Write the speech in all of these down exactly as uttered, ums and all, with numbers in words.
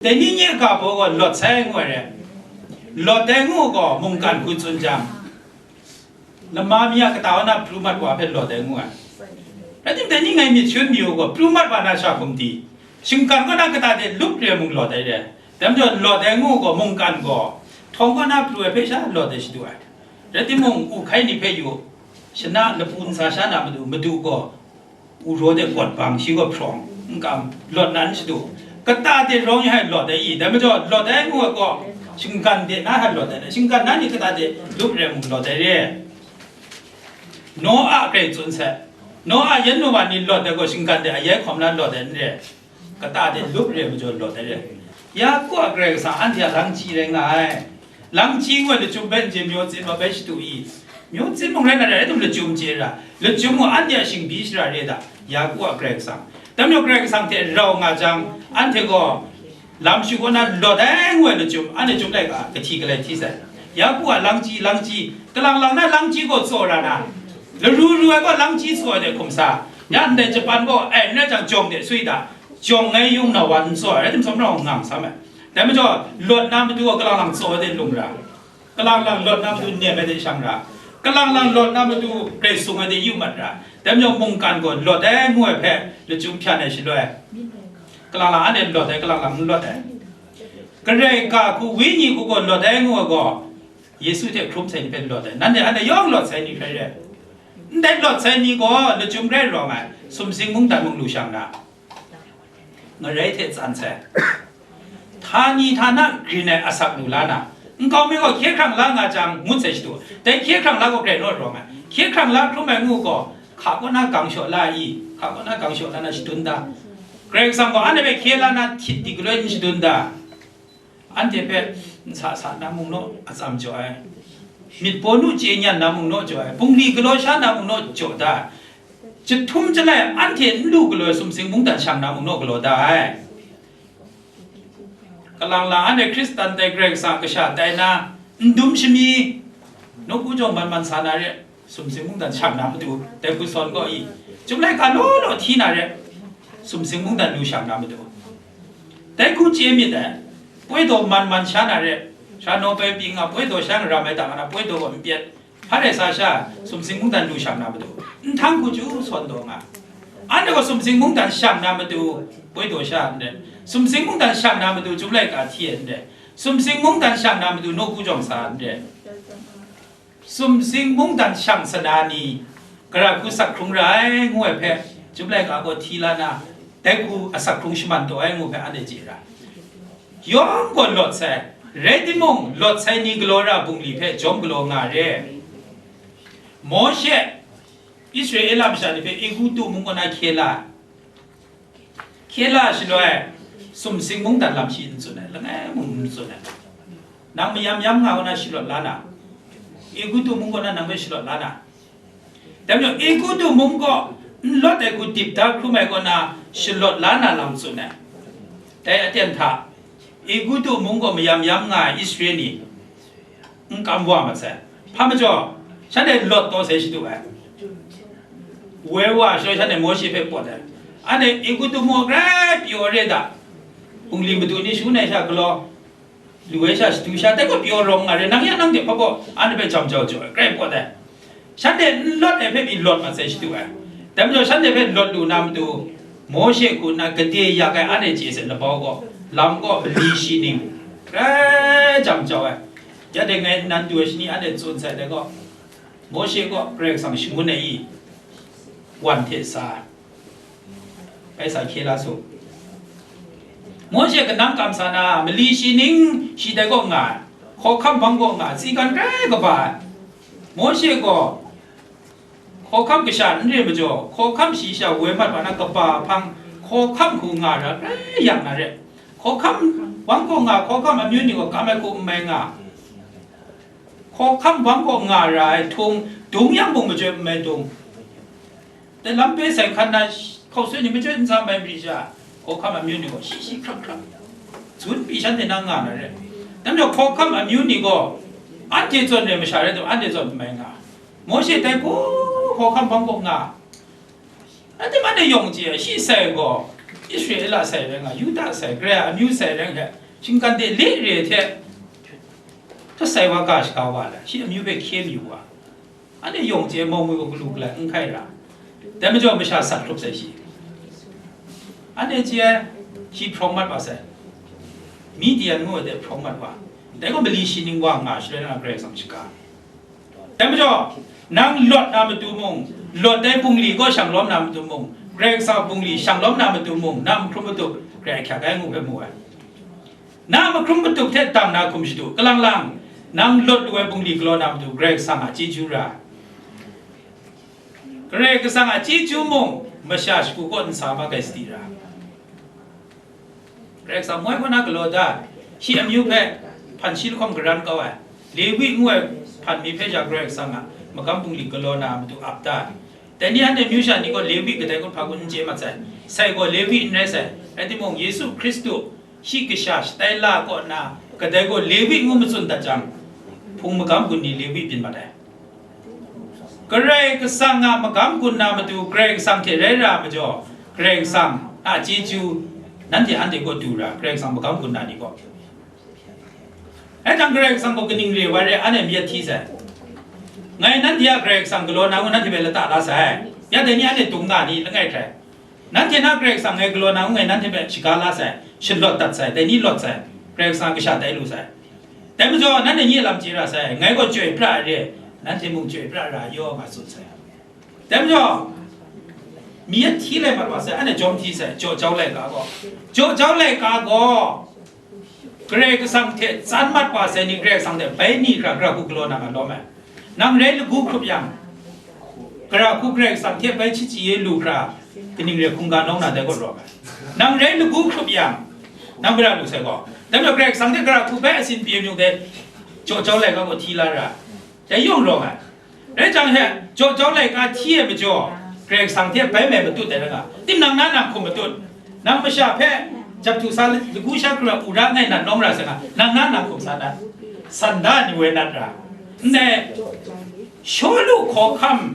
Dai ni nye ga baw gaw Lawt sai ngu ai re. Lawt ai ngu gaw mungkan hku tsun jang, lama mi a kata wa na pru mat wa hpe Lawt ai ngu ai. Rai timung, dai ni ngai myit shangun mayu gaw, pru mat wa na sha hkum di, shinggan kaw na kata de lup re mung Lawt ai re. Dai majaw, Lawt ai ngu gaw mungkan gaw htawng kaw na pru ai hpe sha Lawt ai shadu ai. Rai timung, u hkai ni hpe yu, shana lapu nsa sha na madu, madu gaw u raw de kawt bang, shi gaw hprawng, n kam, Lawt na n shadu. Kata de rawng ya hai Lawt ai i, dai majaw, Lawt ai ngu ai gaw, shinggan de na hai Lawt ai, shinggan na ni kata de lup re mung Lawt ai re. Noa grai tsun sai. Noa yan nu wa ni Lawt ai gaw, shinggan de ayai hkawm na Lawt ai n re. Kata de lup re majaw Lawt ai re. Ya kaw a Karai Kasang anhte a langchyi rai nga ai. Langchyi ngu ai lachyum hpe n chye, myaw tsin wa bai shadu i? Myaw tsin mung rai na rai, rai timung lachyum chye ra, lachyum mung anhte a shingbi shara re da, ya kaw a Karai Kasang. Dai majaw Karai Kasang hte rau nga jang, anhte gaw lam shu kaw na Lawt ai ngu ai lachyum, anhte chyum laika kahti galai hti sai. Ya kaw a langchyi, langchyi, kalang lang na langchyi gaw tsaw ra na, laru ru ai gaw langchyi tsaw ai de hkum sa, ya ndai Japan gaw ai n rai jang jawng de sui da, jawng ngai yung na wa n tsaw ai, rai timung, tsawmra wa ngang sam ai. Dai majaw, Lawt na matu gaw kalang lang tsaw ai de lung ra. Kalang lang Lawt na matu nem ai de shang ra, kalang lang Lawt na matu grai sung ai de yu mat ra, dai majaw mungkan gaw Lawt ai ngu ai hpe lachyum hpyan ai shaloi, kalang lang anhte Lawt ai, kalang lang n Lawt ai. Karai ga hku, Wenyi hku gaw Lawt ai ngu ai gaw, Yesu hte hkrum sai ni hpe Lawt ai, nanhte anhte yawng Lawt sai ni hkrai re. Ndai Lawt sai ni gaw lachyum grai rawng ai, sumsing mungdan mung lu shang na, ngarai hte tsan sai. Htani htana grin ai asak lu la na, nkau mi gaw hkye hkrang la nga jang ngut sai shadu, dai hkye hkrang la gaw grai naw rawng ai. Hkye hkrang la hkrum ai ngu gaw, hka kaw na gang shaw la i? Hka kaw na gang shaw la na shadun da? Karai Kasang gaw anhte hpe hkye la na htit di galoi n shadun da? Anhte hpe nsa sa na mung naw atsam jaw ai, myit bawnu chye nyan na mung naw jaw ai, bungli galaw sha na mung naw jaw da, jahtum jalai anhte n lu galaw ai sumsing mungdan shang na mung naw galaw da ai. Kalang lang anhte Hkristan tai, Karai Kasang a kasha tai na, n dum shami, nawku jawng man man sa na re, sumsing mungdan shang na matu, dai hku sawn gaw i, chyum laika law law hti na re, sumsing mungdan lu shang na matu, dai hku chye myit dai. Poi daw man man sha na re, sha naw bai pyi nga, poi daw sha n ram ai ta nga na, poi daw gaw n pyet, hpa rai sa sha, sumsing mungdan lu shang na matu, nhtang hku chyu sawn daw nga. Anhte gaw sumsing mungdan shang na matu, poi daw sha n re, sumsing mungdan shang na matu, chyum laika hti ai n re, sumsing mungdan shang na matu, nawku jawng sa n re. Sumsing mungdan shang sana ni, gara hku sak hkrung ra ai ngu ai hpe, chyum laika gaw hti la na, dai hku asak hkrung shaman taw ai ngu hpe anhte chye ra. Yawng gaw Lawt sai, rai timung, Lawt sai ni galaw ra bungli hpe jawm galaw nga re. Mawshe, Israela masha ni hpe Egutu mung kaw na hkye la, hkye la shaloi, sumsing mungdan lam shi n tsun ai, langai mung n tsun ai. Nang mayam yam nga kaw na shalawt la na, Egutu mung kaw na nang hpe shalawt la na, dai majaw Egutu mung kaw n lawt ai hku dip da hkrum ai kaw na shalawt la na lam tsun ai. Dai aten hta, Egutu mung kaw mayam yam nga ai Israel ni n kam wa mat sai. Hpa majaw, shanhte Lawt taw sai shadu ai. Woi wa shaloi shanhte Mawshe hpe pawt ai. Anhte Egutu mung grai pyaw re da, bungli madu ni shangun ai sha galaw, lu ai sha shadu sha, dai gaw pyaw rawng nga re, nang ya nang hte hpa gaw anhte hpe jam jau jau ai, grai pawt ai. Shanhte n lawt ai hpe pyi lawt mat sai shadu ai. Dai majaw shanhte hpe lawt lu na matu, Mawshe hku nna gade yak ai anhte chye sai labau gaw, lam gaw mali shi ning, grai jam jau ai. Ya dai ngai nnan du ai shani anhte tsun sai dai gaw, Mawshe gaw Karai Kasang shangun ai i, wan hte sa ai, bai sa hkye la su. Mawshe kanang kam sa na, mali shi ning shi dai kaw nga ai, hkawhkam bang kaw nga ai, tsi gan grai kaba ai. Mawshe gaw hkawhkam kasha n re majaw, hkawhkam shayi sha woi mat wa na kaba hpang, hkawhkam hku nga ra grai yang na re. Hkawhkam bang kaw nga, hkawhkam amyu ni gaw kam ai hku n mai nga. Hkawhkam bang kaw nga ra ai htung, dung yang mung majoi n mai dung. Dai lam pe sai hkan na, hkau sui ni majoi n sa mai mari sha, hkawhkam amyu ni gaw shi shi hkrap hkrap, tsun pyi shanhte na nga na re. Dai majaw hkawhkam amyu ni gaw, anhte zawn re masha rai taw, anhte zawn n mai nga. Mawshe dai hku hkawhkam bang kaw nga, anhte man e yawng chye ai, shi sai gaw, Israela sai rai nga, Yuda sai, Karai a amyu sai rai nga, shinggan de le re hte, hta sai wa ga shaga wa la, shi amyu hpe hkye mayu wa, anhte yawng chye mau ngwi gaw galu galai n hkai ra. Dai majaw masha sat hkrup sai shi. Anhte chye ai, shi hprawng mat wa sai. Midian ngu ai de hprawng mat wa. Dai gaw mali shi ning wa nga shaloi na Karai Kasang shaga. Dai majaw, nang lawt na matu mung, lawt ai bungli kaw shang lawm na matu mung, Karai Kasang a bungli shang lawm na matu mung, na mahkrum matup, Karai ahkyak ai ngu hpe mu ai. Na mahkrum matup hte dang na hkum shadu, kalang lang, nang lawt lu ai bungli galaw na matu, Karai Kasang a chyeju ra. Karai Kasang a chyeju mung, masha shagu kaw n sa mat ai sadi ra. Karai Kasang moi kaw na galaw da, shi amyu hpe hpan shi lahkawng garan kau ai, Lewi ngu ai hpan mi hpe ja Karai Kasang a magam bungli galaw na matu ap da. Dai ni anhte myu sha ni gaw Lewi kadai kun hpa kun n chye mat sai, sai gaw Lewi n rai sai, rai timung, Yesu Hkristu shi kasha shatai la kaw na, kadai gaw Lewi ngu matsun dat jang, hpung magam gun ni Lewi byin mat ai. Karai Kasang a magam gun na matu Karai Kasang hte rai ra majaw, Karai Kasang a chyeju nanhte anhte kaw du ra, Karai Kasang magam gun na ni gaw. Rai jang Karai Kasang gaw kaning re ai wa re, anhte myit hti sai. Ngai nanhte a Karai Kasang galaw na ngu nanhte hpe lata la sai. Ya dai ni anhte dung nga ni, langai hkrai. Nanhte na Karai Kasang ngai galaw na ngu ngai nanhte hpe shaga la sai, shalawt dat sai, dai ni lawt sai, Karai Kasang kasha tai lu sai. Dai majaw, nanhte nye lam chye ra sai, ngai gaw chyoi pra ai re, nanhte mung chyoi pra ra yaw nga tsun sai. Dai majaw, mi a hti lai mat wa sai, anhte jawm hti sai, jaw jau laika gaw. Jaw jau laika gaw, Karai Kasang hte tsan mat wa sai ni Karai Kasang hte bai ni hkra, gara hku galaw na nga lawm ai. Nang rai lagu hkrup yang, gara hku Karai Kasang hte bai chyeju lu hkra, kaning re hkungga nawng na dai gaw rawng ai. Nang rai lagu hkrup yang, nang gara lu sai gaw. Dai majaw Karai Kasang hte gara hku bai asin pyi myung dai, jaw jau laika gaw hti la ra, dai yawng rawng ai. Rai jang he, jaw jau laika hti ai majaw, Karai Kasang hte bai mai matut ai rai nga, tinang na nang hkum matut. Nang masha hpe jap du sa, lagu sha hkra u ra ngai nan lawm ra sa nga, nang na nang hkum sa nat, san da ni woi nat ra. Ndai, Shawlu hkawhkam,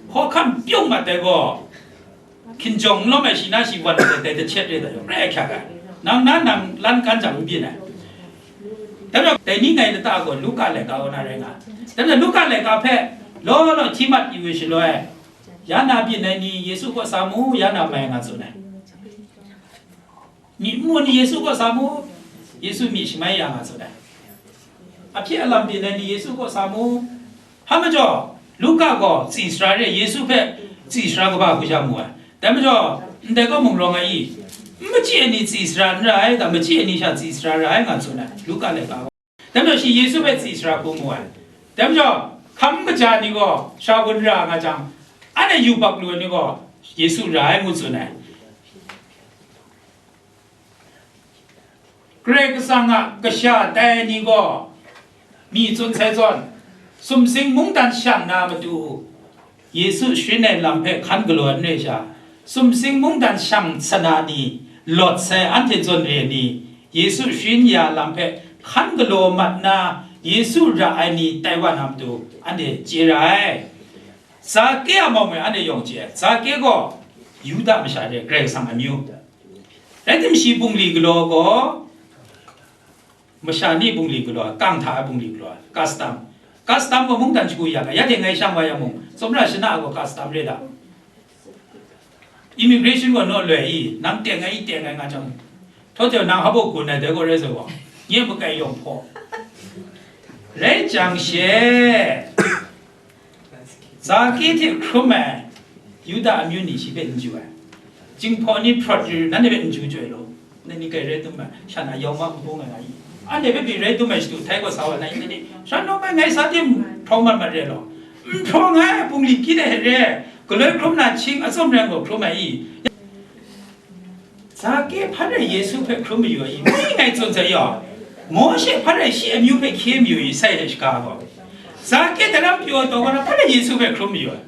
hkawhkam pyung mat ai gaw, hkinjawng n lawm ai shi na shi wan ai dai dachet re ai yawng, rai ahkyak ai. Nang na nang lan kan jang n byin ai. Dai majaw, dai ni ngai lata gaw Luka laika kaw na rai nga. Dai majaw, Luka laika hpe law law hti mat yu ai shaloi, ya na byin ai ni Yesu kaw sa mu, ya na mai nga tsun ai. Myi n mu ni Yesu kaw sa mu, Yesu myi shamai ya nga tsun ai. Ahpye alam byin ai ni Yesu kaw sa mu, hpa majaw, Luka gaw tsi sara re, Yesu hpe tsi sara kaba hku sha mu ai. Dai majaw, ndai kaw mung rawng ai i? N machyi ai ni tsi sara n ra ai, ga machyi ai ni sha tsi sara ra ai nga tsun ai, Luka laika gaw. Dai majaw, shi Yesu hpe tsi sara hku mu ai. Dai majaw, hkam kaja ni gaw sara wun ra nga jang, anhte yubak lu ai ni gaw Yesu ra ai ngu tsun ai. Karai Kasang a kasha tai ai ni gaw, mi tsun sai zawn, sumsing mungdan shang na matu, Yesu sharin ai lam hpe hkan galaw ai n rai sha, sumsing mungdan shang sana ni, lawt sai anhte zawn re ai ni, Yesu sharin ya lam hpe hkan galaw mat na, Yesu ra ai ni tai wa na matu, anhte chye ra ai. Zake a mawng e anhte yawng chye ai. Zake gaw Yuda masha re, Karai Kasang amyu. Rai tim, shi bungli galaw gaw, masha ni bungli galaw, kang hta ai bungli galaw, custom. Custom gaw mungdan shagu ya ga, ya hte ngai shang wa yang mung, tsawmra shana gaw custom re da. Immigration gaw naw loi i, nang teng ai, i teng ai nga jang, htaw hte nang hpa gun ai dai gaw rai zaw gaw, nye makai yawng hpaw. Rai jang she, Zake hte hkrum ai Yuda amyu ni shi hpe n ju ai. Jinghpaw ni hprawt yu, nanhte hpe n ju chyoi law, nanhte ni kai rai dum ai, shan a yawng ma n bung ai nga i. Anhte hpe pyi rai dum ai shadu, htai gaw sa wa na i, nanhte shan nawng ai ngai sa tim hprawng mat mat re law. N hprawng ai, bungli kyit ai hte re, galoi hkrum na hkying atsawm rai gaw hkrum ai i. Zake hpa rai Yesu hpe hkrum mayu ai i? Mai ngai tsun sai yaw, Mawshe hpa rai shi amyu hpe hkye mayu i, sai hte shaga gaw. Zake daram pyaw taw wa na hpa rai Yesu hpe hkrum mayu ai?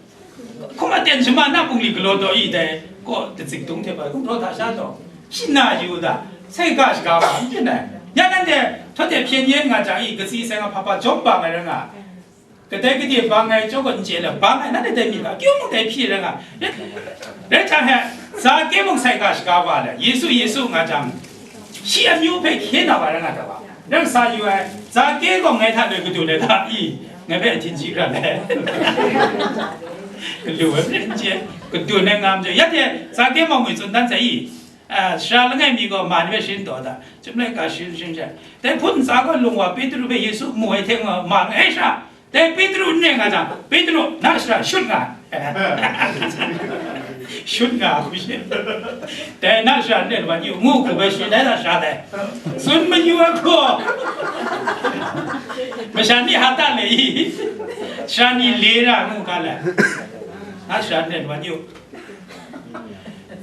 Hkum aten shama na bungli galaw taw i dai, kaw datzik dung hte bai, hkum hpraw hta sha taw, shi na yu da, sai ga shaga wa n byin ai. Ya nanhte, htaw hte hpyen yen nga jang i, katsi sai nga hpa hpa jawm bang ai rai nga, kadai gade bang ai chyawm gaw n chye le, bang ai nanhte dai myit ga, kyu mung dai hpyi rai nga, rai, rai hta he, Zake mung sai ga shaga wa le, Yesu, Yesu nga jang, shi amyu hpe hkye na wa rai nga ta wa. Nang sa yu ai, Zake gaw ngai hta loi kadun ai ta i, ngai hpe ahtin shi ra le. Galu ai hpe n chye, kadun ai ngam chye. Ya hte, Zake mung ngwi tsun dan sai i, a, sara langai mi gaw ma ni hpe sharin taw da, chyum laika sharin sharin sha. Dai hpun ntsa gaw lung wa Petru hpe Yesu mu ai hte nga ma nga, "E sara, dai Petru n rai nga jang, Petru, na sara shut nga." Shut nga hku shi. Dai na sara n rai wa yu, ngu hku bai shi, dai na sara dai. Tsun mayu ai hku. Masha ni ha ta le i. Sara ni le ra ngu ga le. Na sara n rai wa yu.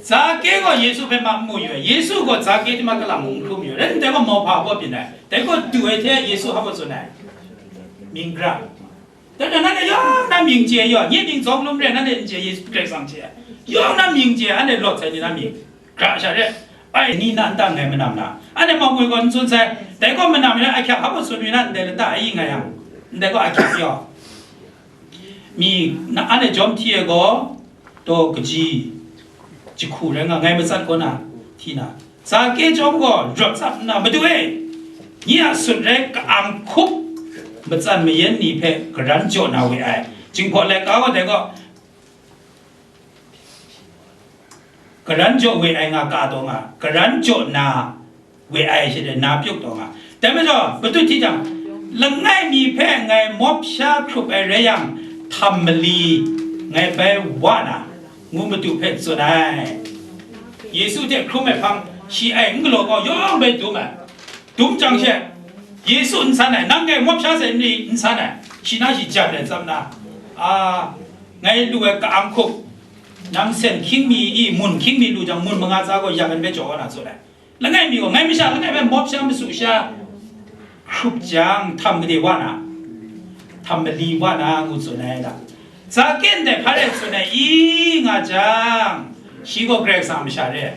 Zake gaw Yesu hpe ma n mu yu ai. Yesu gaw Zake hte ma kalang mung n hkrum yu ai. Rai ndai gaw mauhpa gaw byin ai. Dai gaw du ai hte Yesu hpa gaw tsun ai. Mying gra. Dai gaw nanhte yawng na mying chye yaw, nye mying zawng lum re, nanhte n chye, Yesu Karai Kasang chye. Yawng na mying chye, anhte lawt sai ni na mying gra sha re. Ai, ni na nta ngai manam na. Anhte mawk ngwi gaw n tsun sai. Dai gaw manam re, ahkyak hpa gaw tsun yu na, ndai lata ai nga yang. Ndai gaw ahkyak yaw. Mi na, anhte jawm hti ai gaw, taw kaji, jahku rai nga, ngai matsat kaw na, hti na. Zake chyawm gaw rawt tsap nna, "Madu e, nye a sut rai ka-ang hkup matsan mayan ni hpe karan jaw na we ai. Jinghpaw laika gaw dai gaw karan jaw we ai nga ka taw nga, karan jaw na we ai she de na pyuk taw nga. Dai majaw, patut hti jang, langai mi hpe ngai mawp sha hkrup ai rai yang, htam mali ngai bai wa na, ngu Madu hpe tsun ai." Yesu hte hkrum ai hpang, shi ai n galaw gaw yawng bai dum ai. Dum jang she, Yesu n san ai, nang ngai mawp sha sai n ri n san ai, shi na shi jan ai tsam na, a, ngai lu ai ka-ang hkup, nang sen hkying mi i, mun hkying mi lu jang, mun manga tsa gaw yak ai n bai jaw wa na tsun ai. Langai mi gaw, ngai masha langai hpe mawp sha, masu sha, hkrup jang, htam gade wa na, htam mali wa na, ngu tsun ai da. Zake ndai hpa rai tsun ai, i nga jang, shi gaw Karai Kasang a masha re ai.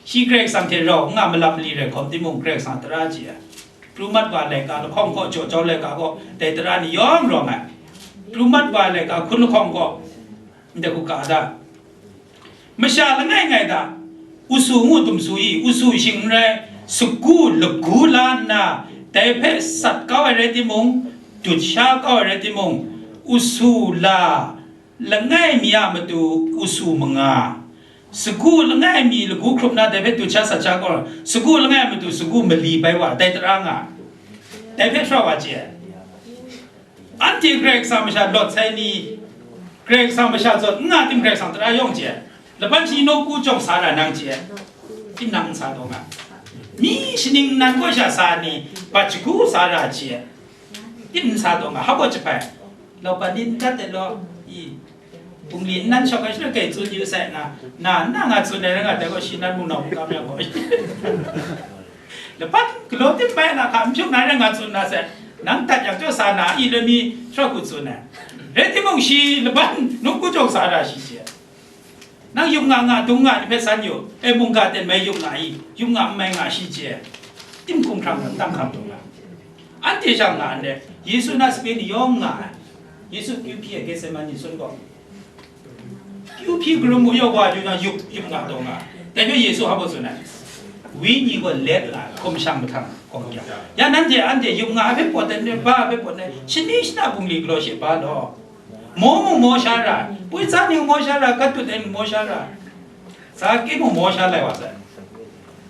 Shi Karai Kasang hte rau n nga malap mali rai hkawm timung, Karai Kasang a tara chye ai. Pru mat wa ai laika, lahkawng kaw jaw jau laika gaw, dai tara ni yawng rawng ai. Pru mat wa ai laika, hkun lahkawng kaw, ndai hku ka da. Masha langai ngai hta, usu ngu dum su i, usu shing n rai, sagu lagu la nna, dai hpe sat kau ai rai timung, dut sha kau ai rai timung, usu la langai mi a matu usu manga, sagu langai mi lagu hkrup na dai hpe dut sha sat sha kau, sagu langai a matu sagu mali bai wa, dai tara nga, dai hpe hkra wa chye ai. Anhte Karai Kasang masha lawt sai ni, Karai Kasang masha zawn n nga tim, Karai Kasang tara yawng chye ai. Laban shi nawku jawng sa ra nang chye ai. Tinang n sa taw nga. Mi shaning nnan kaw sha sa ni, bat shagu sa ra chye ai. Tim n sa taw nga, hpa gaw jahpai. Lauban ni n gat ai law, i, bungli nnan shawk ai shaloi kai tsun yu sai nga, na, nna nga tsun ai rai nga, dai gaw shi nan mung nau mung kam yang gaw. Laban galaw tim bai na hka, n hpyuk na rai nga tsun na sai, nang dat yang jaw sa na, i loi mi shawk hku tsun ai. Rai timung shi laban nawku jawng sa ra shi chye. Nang yup nga nga, dung nga ni hpe san yu, e, mungga ten mai yup nga i, yup nga n mai nga shi chye. Tim hkum hkrang nang tam hkam dung nga. Anhte shang nga ndai, Yesu na sape ni yawng nga ai. Yesu kyu hpyi ai Getsemani sun gaw, kyu hpyi karum mu yaw wa yu na yup, yup nga taw nga. Dai hpe Yesu hpa gaw tsun ai, Wenyi gaw let la ai, hkum shang mahtang gaw ya. Ya nanhte anhte yup nga ai hpe pawt ai, ba ai hpe pawt ai, shani shana bungli galaw she ba law. Maw mung maw sha ra ai, poi tsa ni mung maw sha ra ai, gat dut ai mung maw sha ra ai, Zake mung maw sha lai wa sai.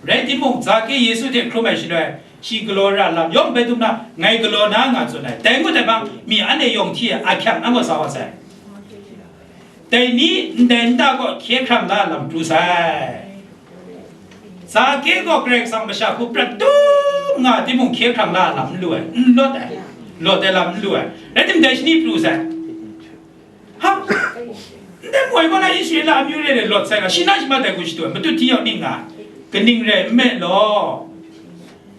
Rai timung, Zake Yesu hte hkrum ai shaloi, shi galaw ra lam yawng bai dum na, ngai galaw na nga tsun ai. Dai ngut ai hpang, mi anhte yawng hti ai ahkyak nang gaw sa wa sai. Dai ni ndai nta gaw hkye hkrang la lam pru sai. Zake gaw Karai Kasang masha hku prat tum nga timung, hkye hkrang la lam n lu ai, n lawt ai, lawt ai lam n lu ai. Rai tim, dai shani pru sai. Ha? Ndai moi gaw na Israela amyu re ai lawt sai ga, shi na shi ma dai hku shadu ai, matut hti yawng ning nga ai. Kaning rai nme law,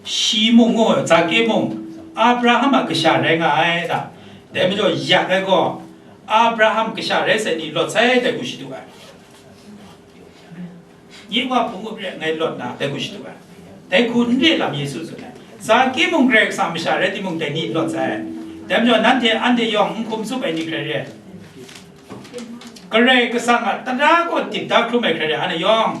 shi mung ngu ai, Zake mung, Abraham a kasha rai nga ai ta. Dai majaw, yak ai gaw, Abraham kasha rai sai ni lawt sai dai hku shadu ai. Nye wa hpung up re, ngai lawt na, dai hku shadu ai. Dai hku n re lam Yesu tsun ai. Zake mung Karai Kasang masha rai timung, dai ni lawt sai. Dai majaw, nanhte anhte yawng n hkum tsup ai ni hkrai re ai. Karai Kasang a tara gaw dip da hkrum ai hkrai re, anhte yawng,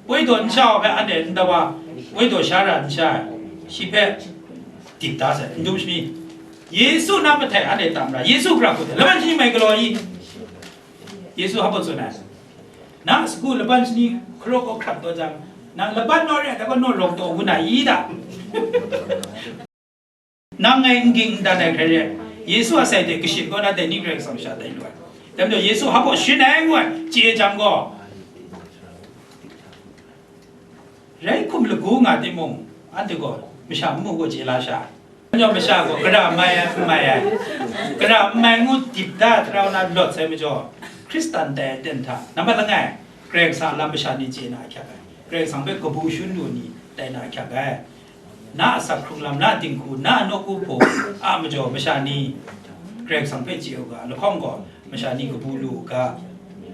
woi daw n sha wa hpe anhte n da wa, woi daw sha ra n sha ai, shi hpe dip da sai, n dum shani. Yesu na mahtai anhte tam ra, Yesu hkra hku hte laban shani mai galaw i? Yesu hpa tsun ai, na sagu laban shani hkaraw kau hkrat taw jang, nang laban naw re ai, dai gaw naw rawng taw wu na i ta? Nang ngai n ging n dan ai hkrai re, Yesu a sai hte kashit kaw na dai ni Karai Kasang sha tai lu ai. Dai majaw Yesu hpa shin ai ngu ai, chye jang gaw, rai hkum lagu nga timung, anhte gaw masha n mu gaw chye la sha. Majaw masha gaw gara mai ai, n mai ai, gara n mai ngu dip da tarau na lawt sai majaw, Hkristan tai ai ten hta, nambat langai, Karai Kasang a lam masha ni chye na ahkyak ai, Karai Kasang hpe kabu shun lu ni tai na ahkyak ai. Na a asak hkrung lam, na a dinghku, na a nawku hpung a majaw masha ni Karai Kasang hpe chye u ga, lahkawng gaw masha ni kabu lu u ga,